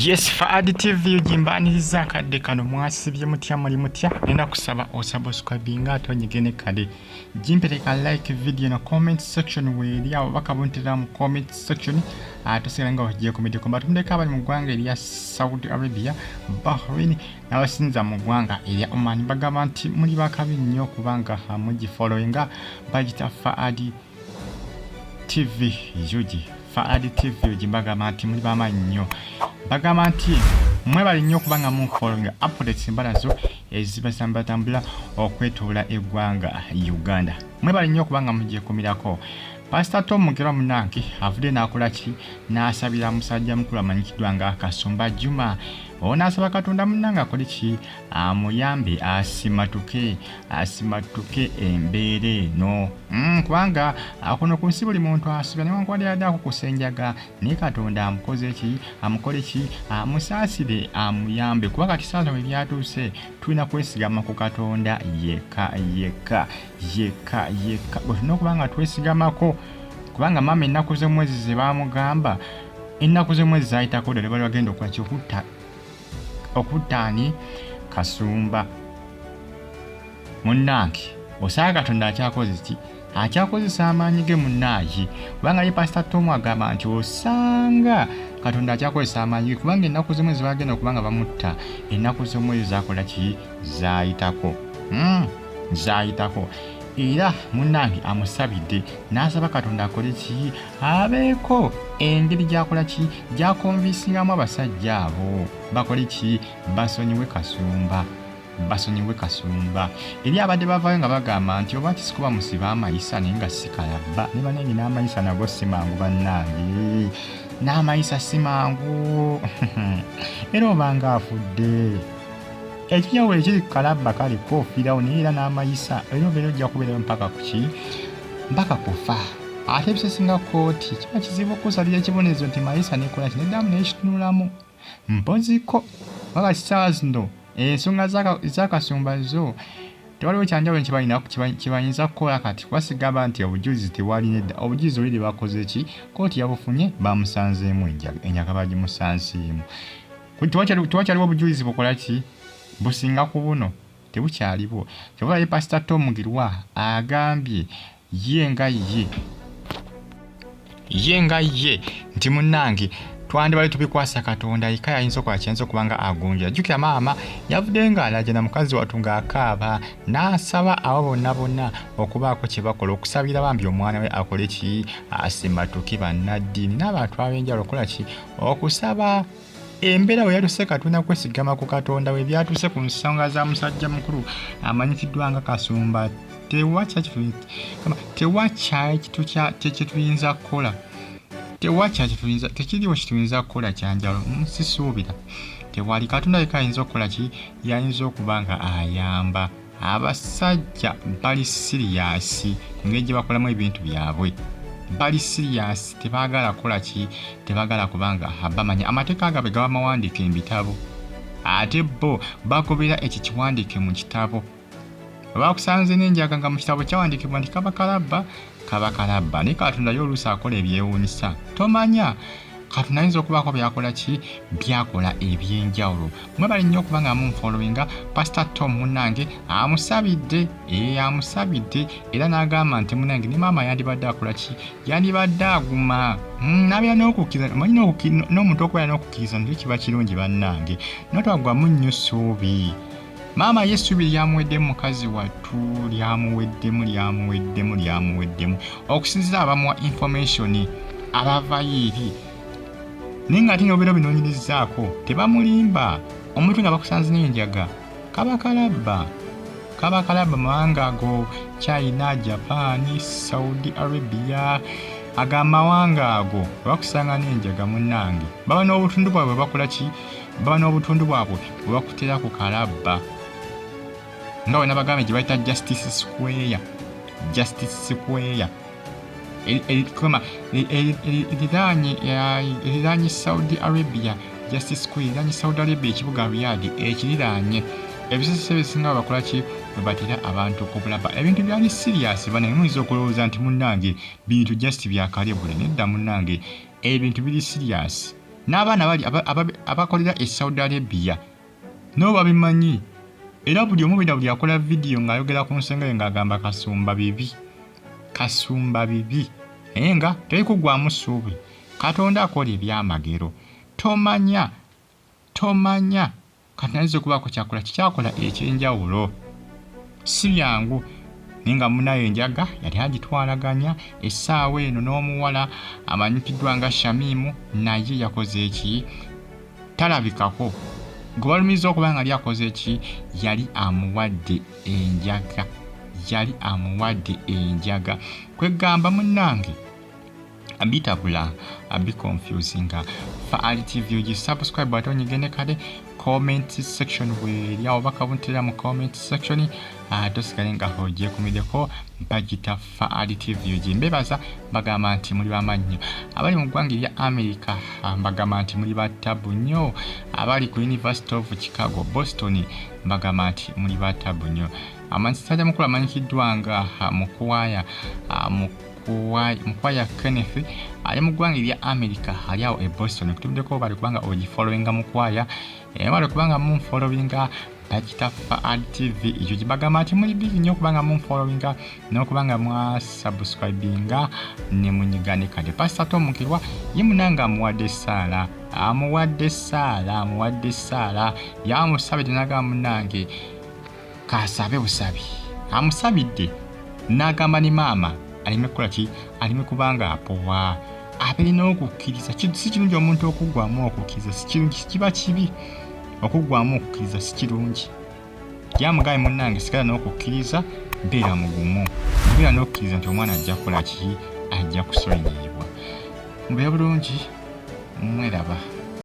Yes, Faad TV gimbaniriza akadde kano. Mwasibye mutya? Muli mutya? Nenda kusaba osubscribinga ate onyige ne kale gimpereka like video na comment section weeri ababaka buntera mu comment section, ate osigala nga ogyekomeddeko. Mbatumdeko abali mu ggwanga erya Saudi Arabia, Bahrain n'abasinza mu ggwanga erya Oman. Bagamba nti muli bakabi nnyo kubanga mugifollowinga, bagita Faad TV UG, Faad TV UG. Mbagamba nti muli bamaanyi nnyo, bagamba nti mwebali nnyo okubanga munfollowinga. Updates mba nazo ezibasambatambula okwetoola eggwanga Uganda. Mwebali nnyo okubanga mugyekumirako. Pasita Tom Mugerwa munange avudde n'akola ki? N'asabira musajja mukulu amanyikiddwa nga Kasumba Juma. Onaasaba Katonda munange akole ki? Amuyambe asimatuke, asimatuke embeera eno, kubanga kuno ku nsi buli muntu asubya newankubadde yadde akukusa enjaga, naye Katonda amukoze ki? Amukole ki? Amusaasire, amuyambe, kuba kati saaza we byatuuse tulina kwesigama ku Katonda yekka yekka yekka yekka bwe tulina okuba nga twesigamako, kubanga maama ennaku z'omwezi ze baamugamba, ennaku z'omwezi zaayitako ddala, bali bagenda okukola ki? Okutta, okutta ani? Kasumba munnange. Osanga Katonda akyakoze ki? Akyakozesa amaanyi ge munnaaye, kubanga ye Pasita Tomu agamba nti osanga Katonda akyakozesa amaanyi ge, kubanga ennaku z'omwezi bagenda okuba nga bamutta, ennaku z'omwezi zakola ki? Zaayitako, Zaayitako. Era munnange amusabidde n'asaba Katonda akole ki? Abeeko engeri gy'akola ki? Gy'akonvinsingamu abasajja abo bakole ki? Basonyiwe Kasumba, basonyiwe Kasumba. Eri abadde bavaayo nga bagamba nti oba kisikuba musibe amayisa, naye nga si kalabba ne banange, n'amayisa nago si mangu bannange, n'amayisa si mangu, era obanga afudde. Ekinyawo ekiri ku kalabba kale koofiirawo, naye era n'amayisa era obeera ojja kubeerayo mpaka kuki? Mpaka kufa. Ate ebisesinga kooti kiba kizibu okusalira ekibonerezo nti mayisa nekola ki neddamu nekitunulamu mpoziko waba kisaawa zino ensonga z'Akasumba zo tewaliwo kyanjawulo kyebayinza kukola kati, kuba sigamba nti obujulizi tewali nedda. Obujulizi oliri bakoze ki? Kooti yabufunye, bamusanzeemu enjaga, bagimusanzeemu. Tewakyaliwo obujulizi bukola ki businga ku buno, tebukyaliwo. Kyova ye Pasita Tom Girwa agambye ye nga ye, ye nga ye nti munnange twandibale tubikwasa Katonda yeka, yayinza okukola kyayinza okuba nga agunjula. Jjukira maama yavudde ng'alajana mukazi wattu ng'akaaba n'asaba abo bonna bonna okubaako kye bakola okusabira bambi omwana we akole ki? Asimatuke. Bannaddiini n'abantu ab'enjawulo okukola ki? Okusaba. Embeera we yatuse katulina kwesigama ku Katonda. We byatuuse ku nsonga za musajja mukulu amanyikiddwa nga Kasumba, tewakyakituyinza kukola, tewakyakituyinza, tekiriwo kituyinza kukola kyanjawulo. Sisuubira tewali. Katonda yekka ayinza okukola ki? Yayinza okuba nga ayamba. Abasajja bali serious ku ngeri gye bakolamu ebintu byabwe, bali serious, tebaagala kukola ki? Tebaagala kubanga bamanya amateeka gaabwe gaba mawandiike mu bitabo, ate bo bagobera ekyo kiwandiike mu kitabo. Bakusanze n'enjaga nga mu kitabo kyawandiikibwa nti kaba kalabba, kaba kalabba, naye Katonda ye oluusi akola ebyewuunyisa. Tomanya, Katonda ayinza okubaako byakola ki? Byakola ebyenjawulo. Mwebale nnyo okuba nga munfollowinga. Pasita Tom munnange amusabidde, ee amusabidde, era n'agamba nti munnange ne maama yandibadde akola ki? Yandibadde aguma, n'abeera n'okukkiriza. Omanyi n'omuntu okubeera n'okukkiriza nakyo kiba kirungi bannange, notwagwamu nnyo ssuubi. Maama ye essuubi lyamuweddemu, mukazi wattu lyamuweddemu, lyamuweddemu, lyamuweddemu, okusinziira abamuwa information abavayo eri, naye nga ate nobeera obinoonyerezzaako tebamulimba. Omuntu nga bakusanze n'enjaga kaba kalabba, kaba kalabba. Mawanga ago China, Japan, Saudi Arabia, ago amawanga ago bakusanga n'enjaga munnange, baba n'obutundu bwabwe bakola ki? Baba n'obutundu bwabwe bwe bakutera ku kalabba, nga bwe nabagambye gye bayita Justice Square. Justice Square eriraanye Saudi Arabia. Justice Square eriraanye Saudi Arabia, ekibuga Riyadh ekiriraanye. Ebisese ebisinga bakola ki? Bwe batera abantu ku bulaba. Ebintu byali serious bane, muyinza okulowooza nti munnange bintu just byakalebule. Nedda munnange, ebintu biri serious. N'abaana bali abakolera e Saudi Arabia nabo babimanyi, era buli omu bera buli akola vidiyo ng'ayogera ku nsonga eyo ng'agamba Kasumba bibi, Kasumba bibi, naye nga teri kuggwaamu ssuubi. Katonda akola ebyamagero, tomanya, tomanya Katonda ayinza okubaako kyakola kikyakola eky'enjawulo. Si byangu naye nga munaye enjaga yali agitwalaganya essaawa eno n'omuwala amanyikiddwa nga Shamimu naye yakoze eki talabikako gwe balumiza okuba nga yali akoze ki yali amuwadde enjaga yali amuwadde enjaga kwegamba munnange bitabula biconfusinga Faali TV ogi subscribe ate onyigende kale comment section bweri awo bakabuntera mu comment section ate osigale nga ogyekumideko bagita Faali TV ogi mbebaza mbagamba nti muli bamannyo abali mu ggwanga erya America mbagamba nti muli batabu nnyo abali ku University of Chicago Boston mbagamba nti muli batabu nnyo amasajja mukulu amanyikiddwa nga Mukwaya Mukwaya Kenneth ali mu ggwanga erya America ali awo e Boston kutumiddeko bali kubanga ogifollowinga Mukwaya era bali kubanga munfollowinga bakita Faad TV ekyo kibagamba nti muli bigi nnyo okubanga munfollowinga n'okubanga mwasubscribinga ne munyiga ne kade Pastor Tom Mukirwa ye munange amuwadde essaala amuwadde essaala amuwadde essaala yamusabidde n'agamba munange kasabe busabi amusabidde n'agamba ne maama aleme kukola ki aleme kubanga apowa abeere n'okukkiriza si kirungi omuntu okuggwamu okukkiriza si kirungi kiba kibi okuggwamu okukkiriza si kirungi yamugaye munnange sigala n'okukkiriza beera mugumu beera n'okukkiriza nti omwana ajja kukola ki ajja kusonyiyibwa mubeere bulungi mweraba.